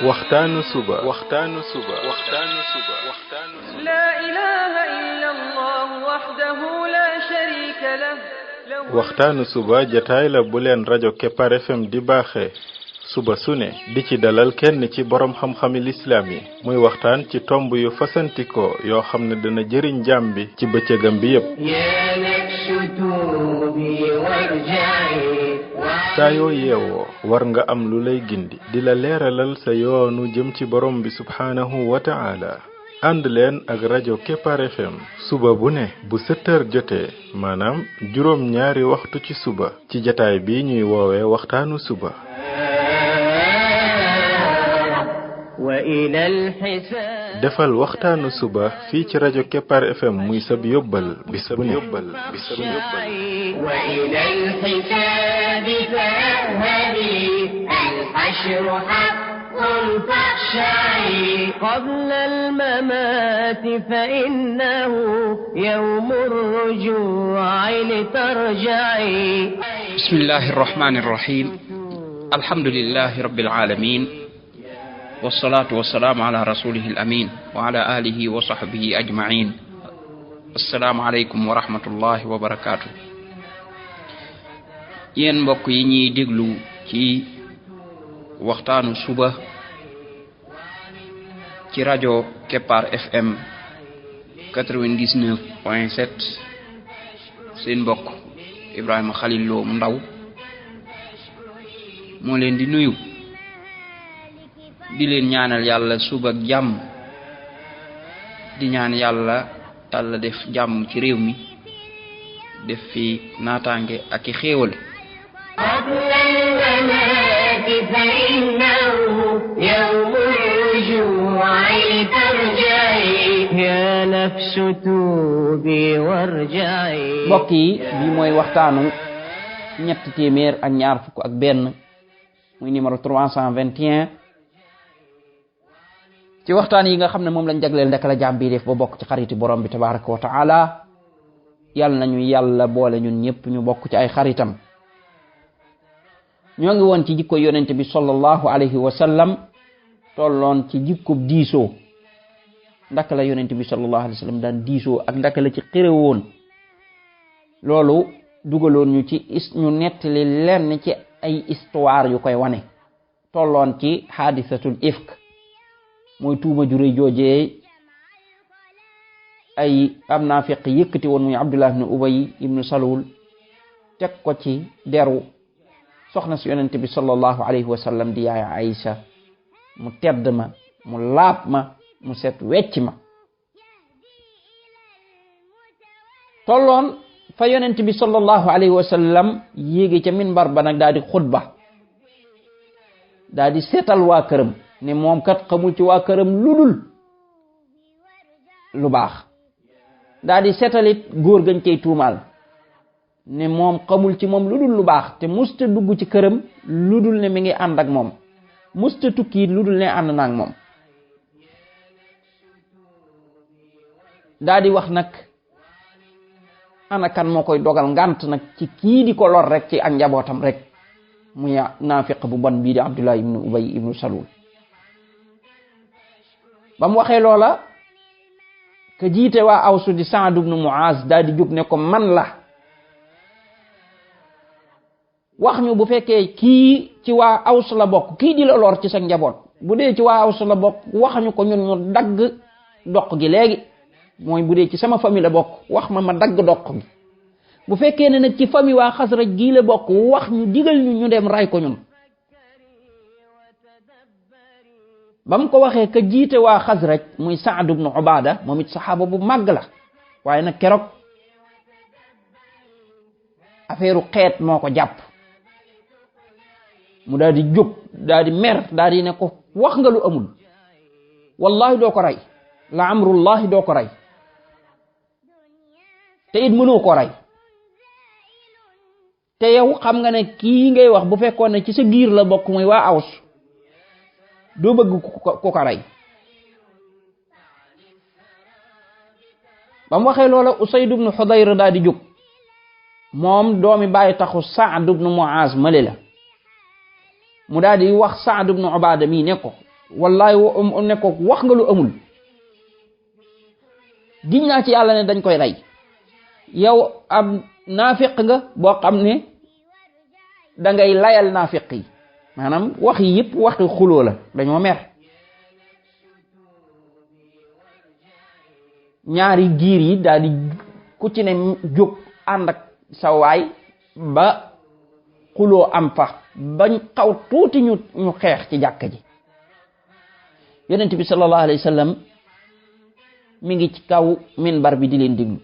waxtaanu suba لا إله إلا الله وحده لا شريك له waxtaanu suba jataay la bu leen rajo Kepar FM di baaxee suba su ne di ci dalal kenn ci borom xam-xami lislaam yi muy waxtaan ci tomb yu fasantikoo yoo xam ne dana jëriñ jaam bi ci bëccëgam bi yépp saa yoo yeewoo war nga am lu lay gindi di la leeralal sa yoonu jëm ci borom bi subhaanahu wa ta'ala ànd leen ak rajo Kepar FM suba bu ne bu 7h jotee maanaam juróom ñaari waxtu ci suba ci jataay bi ñuy woowee waxtaanu suba defal waxtaanu suba fii ci rajo Kepar FM muy sab yóbbal bis bu ne قبل الممات فإنه يوم الرجوع لترجعي بسم الله الرحمن الرحيم الحمد لله رب العالمين والصلاة والسلام على رسوله الأمين وعلى آله وصحبه أجمعين السلام عليكم ورحمة الله وبركاته yéen mbokk yi ñuy déglu ci waxtaanu suba ci rajo Kepar FM 99.7 seen mbokk Ibrahima Khalil Lo mu ndaw moo leen di nuyu di leen ñaanal yàlla suba ak jàmm di ñaan yàlla def jàmm ci réew mi def fi naataange ak i xéewal فإنه يوم الرجوع لترجعي يا نفس توبي وارجعي mbokk yi bi mooy waxtaanu ñett téeméer ak ñaar fukk ak benn muy numéro 321 ci waxtaan yi nga xam ne moom lañ jagleel ndek la jaam bi def ba bokk ci xariti borom bi tabaraka wa taala yàlla nañu yàlla boole ñun ñëpp ñu bokk ci ay xaritam ñoo ngi woon ci jikko yonent bi sallallahu alayhi wa sallam tolloon ci jikkub diisoo ndaka la yonent bi sallallahu alayhi wa sallam daan diisoo ak ndaka la ci xire woon loolu dugaloon ñu ci ñu nettali lenn ci ay histoire yu koy wane tolloon ci hadisatul ifk mooy tuuma ju rëy joojee ay am naafiq yëkkati woon muy Abdullah ibn Ubay ibn Salul teg ko ci deru soxna si yonent bi sallallahu alayhi wa sallam di yaay Aïcha mu tedd ma mu laab ma mu set wecc ma tolloon fa yonent bi sallallahu alayhi wa sallam yéegi ca minbar ba nag daal di xutba daal di seetal waa këram ne moom kat xamul ci waa këram lu baax daal di seetalit góor gañ koy tuumaal ne moom xamul ci moom lu baax te musta dugg ci këram ne mi ngi ànd ak moom musta tukki ne ànd na ak moom daa di wax nag ana kan moo koy dogal ngant nag ci kii di ko lor rek ci ak njabootam rek muy naafiq bu bon bii di Abdullah ibn Ubay ibn Salul ba mu waxee loola ka jiite waa Awsu di Saad ibn Muaz daa di jóg ne ko man la wax ñu bu fekkee kii ci waa Aws la bokk kii di la lor ci sa njaboot bu dee ci waa Aws la bokk wax ñu ko ñun ñu dagg doq gi léegi mooy bu dee ci sama famille la bokk wax ma dagg doq gi bu fekkee ne nag ci famille waa Xasraj gii la bokk wax ñu digal ñu dem ray ko ñun ba mu ko waxee ka jiite waa Xasraj muy Saad ibn Ubaada moom it saxaaba bu màgg la waaye nag keroog affaire xeet moo ko jàpp mu daal di jóg daal di mer daal di ne ko wax nga lu amul wallahi doo ko rey la amrullahi doo ko rey te it mënoo ko rey te yow xam nga ne kii ngay wax bu fekkoon ne ci sa giir la bokk muy waa Aws doo bëgg ko rey ba mu waxee loola Usayd ibn Hudayr daal di jóg moom doomi bàyyi taxu Saad ibn Muaz male la mu daal di wax Saad ibn Ubaada mii ne ko wallahi ne ko wax nga lu amul giñ naa ci yàlla ne dañ koy rey yow ab naafiq nga boo xam ne da ngay layal naafiq yi maanaam wax yi yëpp waxi xuloo la dañoo mer ñaari giir yi daal di ku ci ne jóg ànd ak sa waay ba xuloo am fa bañ xaw tuuti ñu xeex ci jàkka ji yonent bi sallallahu alayhi wa sallam mi ngi ci kaw minbar bi di leen diglu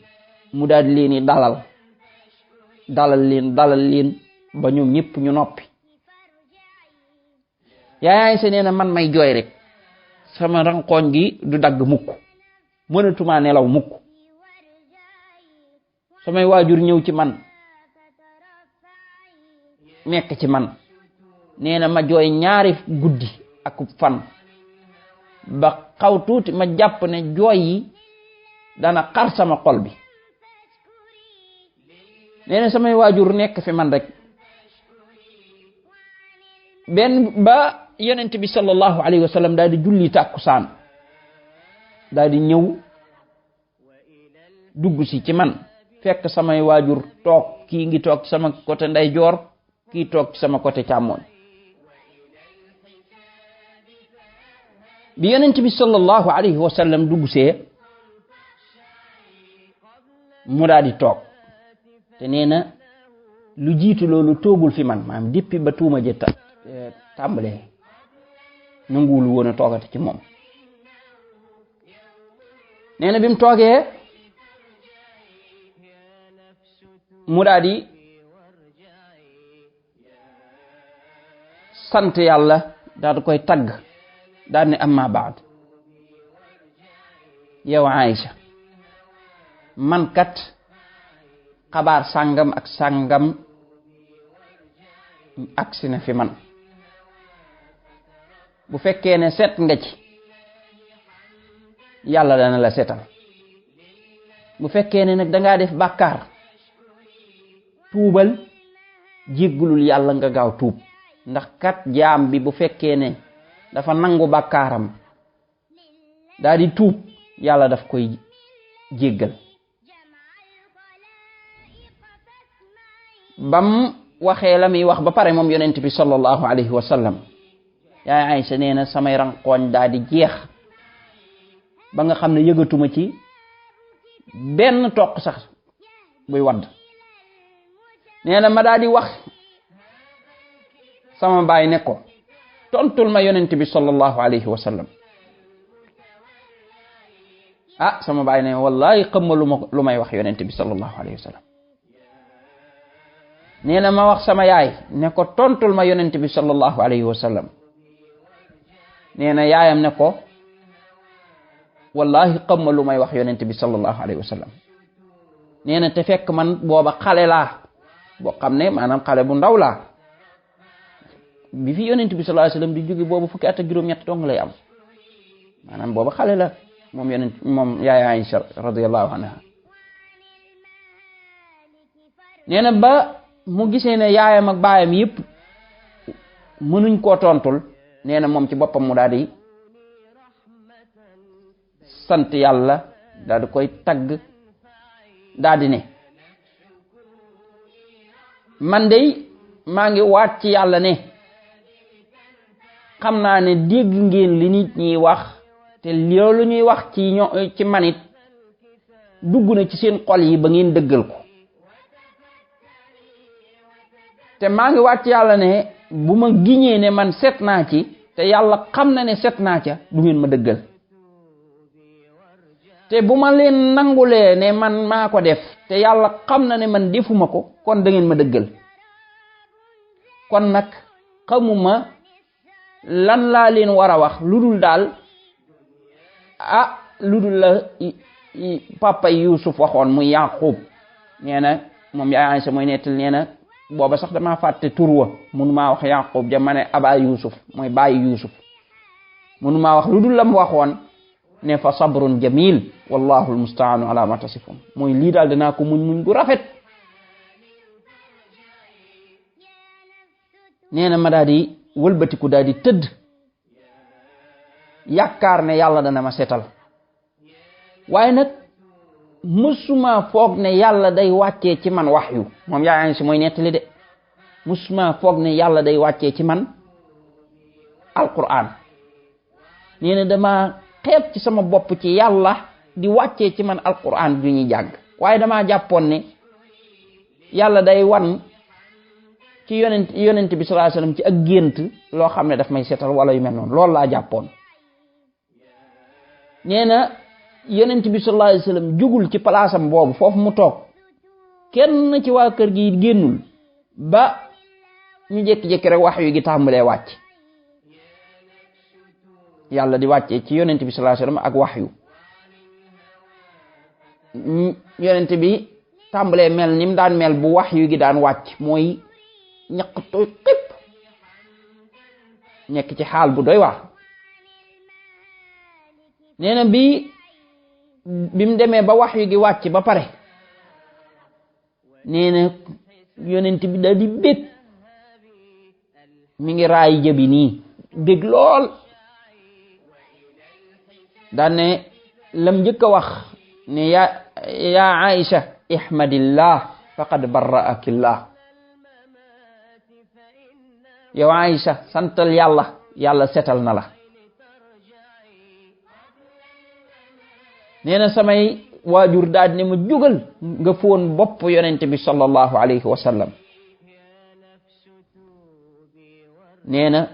mu daal di leen dalal leen ba ñoom ñëpp ñu noppi yaay Aysa nee na man may jooy rek sama ranqooñ gi du dagg mukk mënatuma nelaw mukk samay waajur ñëw ci man nekk ci man nee na ma jooy ñaari guddi ak fan ba xaw tuuti ma jàpp ne jooy yi dana xar sama xol bi nee na samay waajur nekk fi man rek benn ba yonent bi sallallahu alayhi wa sallam daal di julli tàkkusaan daal di ñëw dugg si ci man fekk samay waajur toog kii ngi toog ci sama côté ndeyjoor kii toog ci sama côté càmmoñ bi yonent bi sallallahu alayhi wa sallam dugg see mu daal di toog te nee na lu jiitu loolu toogul fi man maanaam depuis ba tuuma jë tàmbalee nanguwul woon a toogati ci moom nee na bi mu toogee mu daal di sant yàlla daal di koy tagg daal ne amma baad yow Aïcha man kat xabaar sàngam ak sàngam agsi na fi man bu fekkee ne set nga ci yàlla dana la setal bu fekkee ne nag dangaa def bàkkaar tuubal jéggulul yàlla nga gaaw tuub ndax kat jaam bi bu fekkee ne dafa nangu bàkkaaram daa di tuub yàlla daf koy jéggal bam waxee la muy wax ba pare moom yonent bi sallallahu alayhi wa sallam yaay Aysa nee na samay ranqooñ daa di jeex ba nga xam ne yëgatuma ci benn toq sax buy wadd nee na ma daa di wax sama baay ne ko tontul ma yonent bi sallallahu alayhi wa sallam sama baay ne wallahi xamma lu may wax yonent bi sallallahu alayhi wa sallam nee na ma wax sama yaay ne ko tontul ma yonent bi sallallahu alayhi wa sallam nee na yaayam ne ko wallahi xamma lu may wax yonent bi sallallahu alayhi wa sallam nee na te fekk man booba xale laa boo xam ne maanaam xale bu ndaw laa bi fi yonent bi sallallahu alayhi wa sallam di jóge boobu fukki at ak juróom-ñett dong lay am maanaam booba xale la moom yaay Aïcha radiyallahu anha nee na ba mu gisee ne yaayam ak baayam yëpp mënuñ koo tontul nee na moom ci boppam mu daal di sant yàlla daal di koy tagg daal di ne man dey maa ngi waat ci yàlla ne xam naa ne dégg ngeen li nit ñi wax te loolu ñuy wax ci manit dugg na ci seen xol yi ba ngeen dëggal ko te maa ngi waat ci yàlla ne bu ma giñee ne man set naa ci te yàlla xam na ne set naa ca du ngeen ma dëggal te bu ma leen nangulee ne man maa ko def te yàlla xam na ne man defuma ko kon da ngeen ma dëggal kon nag xamuma lan laa leen war a wax lu dul daal lu dul la papa Yuusuf waxoon muy Yaqub nee na moom yaay Aysa mooy nettal nee na booba sax damaa fàtte tur wa mënumaa wax Yaqub ja ma ne aba Yuusuf mooy bàyyi Yuusuf mënumaa wax lu dul la mu waxoon ne fa sabrun jamil wallahu almustaanu ala ma tasifun mooy lii daal danaa ko muñ gu rafet nee na ma daal di wëlbatiku daal di tëdd yaakaar ne yàlla dana ma setal waaye nag musuma foog ne yàlla day wàccee ci man waxyu moom yaay Aysa mooy nettali de musuma foog ne yàlla day wàccee ci man alquran nee na dama xeeb ci sama bopp ci yàlla di wàccee ci man alquran ju ñuy jàng waaye dama jàppoon ne yàlla day wan ci yonent bi sallallahu alayhi wasallam ci ak gént loo xam ne daf may setal wala yu mel noonu loolu laa jàppoon nee na yonent bi sallallahu alayhi wasallam jugul ci palaasam boobu foofu mu toog kenn ci waa kër gi génnul ba ñu jékki-jékki rek wax yu gi tàmbalee wàcc yàlla di wàccee ci yonent bi sallallahu alayhi wasallam ak wax yu yonent bi tàmbalee mel ni mu daan mel bu wax yu gi daan wàcc mooy ñaq tooy xépp nekk ci xaal bu doy waar nee na bi mu demee ba wax yu gi wàcc ba pare nee na yonent bi daal di bég mi ngi raay jëbi nii bég lool daan ne lam njëkk a wax ne ya Aïcha ihmadillah faqad barra'akillah yow Aïcha santal yàlla setal na la nee na samay waajur daal ne ma jógal nga foon bopp yonent bi sallallahu alayhi wa sallam nee na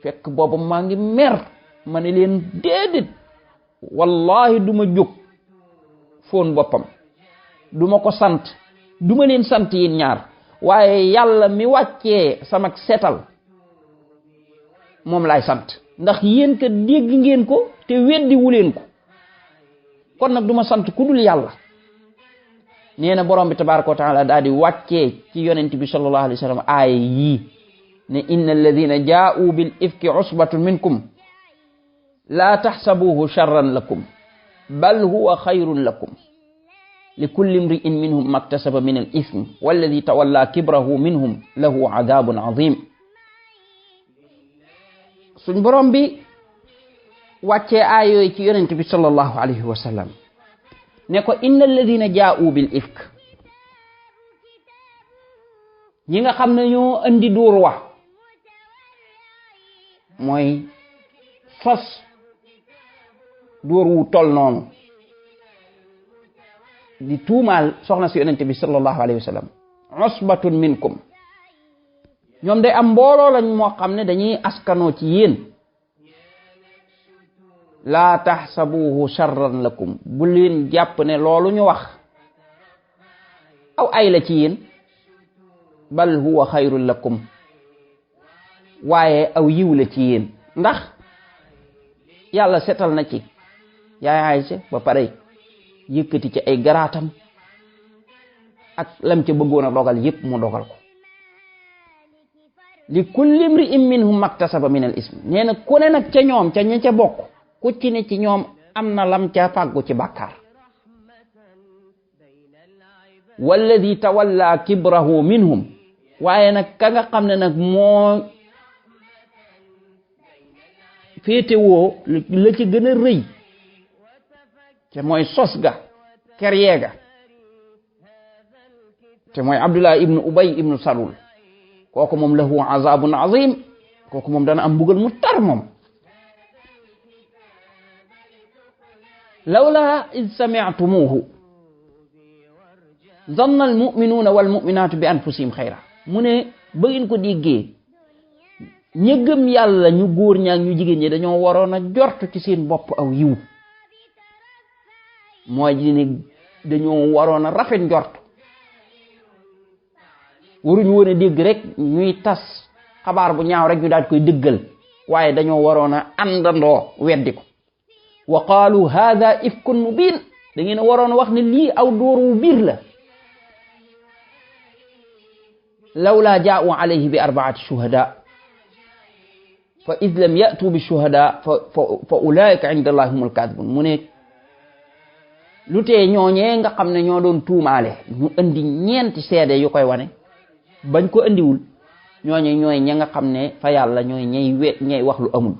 fekk boobu maa ngi mer ma ne leen déedéet wallahi duma jóg foon boppam duma ko sant duma leen sant yéen ñaar waaye yàlla mi wàccee sama setal moom laay sant ndax yéen ka dégg ngeen ko te weddi wuleen ko kon nag duma sant ku dul yàlla nee na borom bi tabaraka wa taala daal di wàccee ci yonent bi sallallahu alayhi wa sallam aaya yii ne inna alladina jaa'u bil ifki usbatun minkum la taxsabuhu sharran lakum bal huwa xayrun lakum li kulli imri'in minhum maktasaba min al ism walladi tawalla kibrahu minhum lahu adabun azim suñ borom bi wàccee aay yooyu ci yonent bi sallallahu alayhi wa sallam ne ko inna alladina jaa'u bil ifk ñi nga xam ne ñoo andi duur wa mooy sos duur wu tol noonu di tuumaal soxna si yonent bi sallallahu alayhi wa sallam usbatun minkum ñoom day am mbooloo lañ moo xam ne dañuy askanoo ci yéen laa taxsabuhu sharran lakum bu leen jàpp ne loolu ñu wax aw ay la ci yéen bal huwa xayrun lakum waaye aw yiw la ci yéen ndax yàlla setal na ci yaay Aysa ba pare yëkkati ci ay garaatam ak lam ca bëggoon a dogal yépp mu dogal ko li kulli imri'in minhum maktasaba min al ism nee na ku ne nag ca ñoom ca ña ca bokk ku ci ne ci ñoom am na lam ca fàggu ci bàkkaar walladi tawalla kibrahu minhum waaye nag ka nga xam ne nag moo féetewoo la ci gën a rëy te mooy sos ga kerye ga te mooy Abdullah ibnu Ubay ibnu Salul kooku moom lahu azabun azim kooku moom dana am mbugal mu tar moom lawla id sami'tumuhu zanna almu'minuna walmu'minatu bi anfusihim xayra mu ne ba ngeen ko déggee ña gëm yàlla ñu góor ñaak ñu jigéen ñi dañoo waroon a jortu ci seen bopp aw yiw mooy ji ne dañoo waroon a rafet njort waruñu woon a dégg rek ñuy tas xabaar bu ñaaw rek ñu daal koy dëggal waaye dañoo waroon a àndandoo weddi ko wa qaalu hadha ifkun mubin da ngeen a waroon a wax ne lii aw dóor wu biir la lawla jaa'u alayhi bi arba'ati shuhada fa id lam ya'tu bi shuhada fa ulaika inda allahi humul kadhibun mu ne lu tee ñooñee nga xam ne ñoo doon tuumaale ñu andi ñeenti seede yu koy wane bañ ko andiwul ñooñe ñooy ña nga xam ne fa yàlla ñooy ñay wax lu amul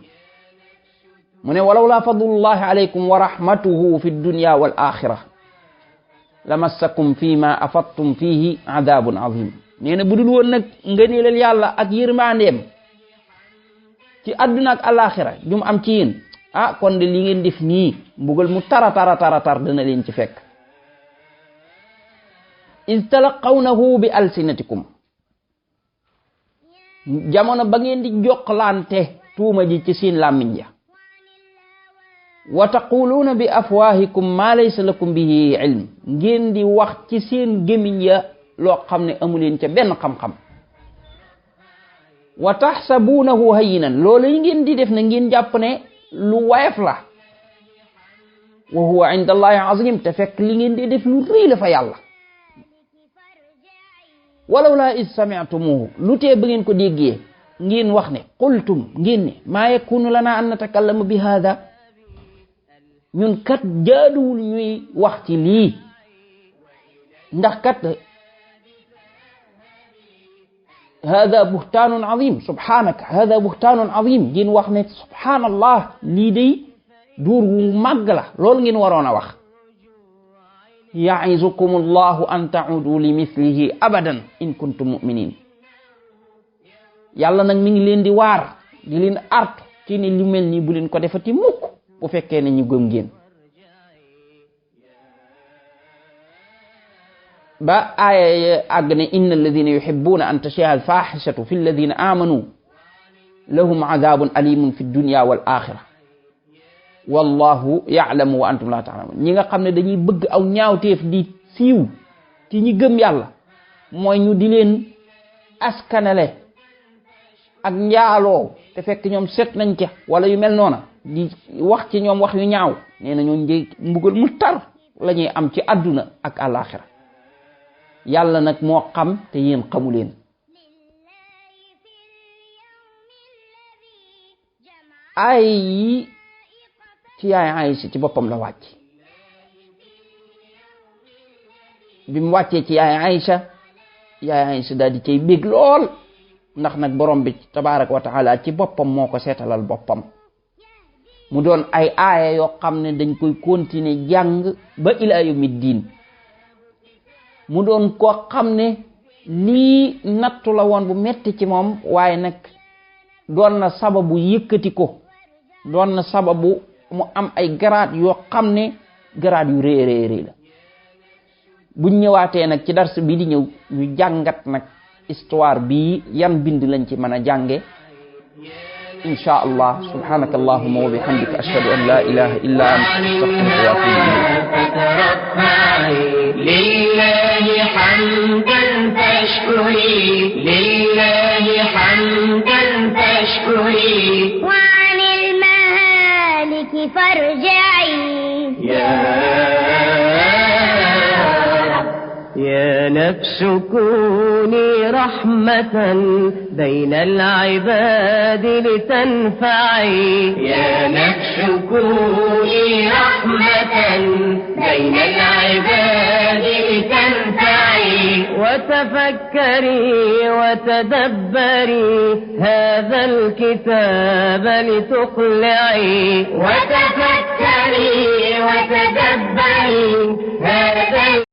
mu ne walaw la fadlullahi alaykum wa rahmatuhu fi dunya wal axira lamassakum fima afattum fihi adabun azim nee na bu dul woon nag ngëneelal yàlla ak yërmandeem ci àdduna ak alaxira jum am ci yéen kon de li ngeen def nii mbugal mu tara dana leen ci fekk iz talaqawnahu bi alsinatikum jamono ba ngeen di jokkalante tuuma ji ci seen làmmiñ ya wa taquluuna bi afwahikum ma laysa lakum bihi ilm ngeen di wax ci seen gémmiñ ya loo xam ne amu leen ca benn xam-xam wa taxsabuunahu hayyinan loolu yi ngeen di def na ngeen jàpp ne lu wayef la wa huwa inda allahi azim te fekk li ngeen di def lu rëy la fa yàlla walaw laa is sami'tumuhu lu tee ba ngeen ko déggee ngeen wax ne qultum ngeen ne maa yakunu lana an natakallama bi hada ñun kat jaaduwul ñuy wax ci lii ndax kat hada buhtaanun azim subhanaka hada buhtaanun azim ngeen wax ne subhanallah lii day duur wu màgg la loolu ngeen waroon a wax ya'izukum allahu an ta'udu li mithlihi abadan in kuntum mu'minin yàlla nag mi ngi leen di waar di leen artu ci ne lu mel nii bu leen ko defati mukk bu fekkee ne ñu gëm ngeen ba aaya àgg ne inna alladhina yuhibbuna an tashi'a al-fahishatu fi alladhina amanu lahum adhabun alimun fi dunya wal akhirah wallahu ya'lamu wa antum la ta'lamun ñi nga xam ne dañuy bëgg aw ñaawteef di siiw ci ñi gëm yàlla mooy ñu di leen askanale ak njaaloo te fekk ñoom set nañ ca wala yu mel noona di wax ci ñoom wax yu ñaaw nee na ñoo njëy mbugal mu tar la ñuy am ci àdduna ak àllaaxira yàlla nag moo xam te yéen xamu leen ay yi ci yaay Aysa ci boppam la wàcc bi mu wàccee ci yaay Aysa daal di cay bég lool ndax nag borom bi tabaaraka wa taala ci boppam moo ko seetalal boppam mu doon ay aaya yoo xam ne dañ koy continuer jàng ba ilaa yawmi diin mu doon koo xam ne lii nattu la woon bu metti ci moom waaye nag doon na sababu yëkkati ko doon na sababu mu am ay garaat yoo xam ne garaat yu rëy la buñ ñëwaatee nag ci dars bi di ñëw ñu jàngat nag histoire bi yan bind lañ ci mën a jànge insha allah subhanaka allahumma wa bihamdika ashhadu an la ilaha illa anta astaghfiruka wa atubu lillahi hamdan tashkuri lillahi hamdan tashkuri wa anil mahaliki farja'i يا نفس كوني رحمة بين العباد لتنفعي يا نفس كوني رحمة بين العباد لتنفعي وتفكري وتدبري هذا الكتاب لتقلعي وتفكري وتدبري هذا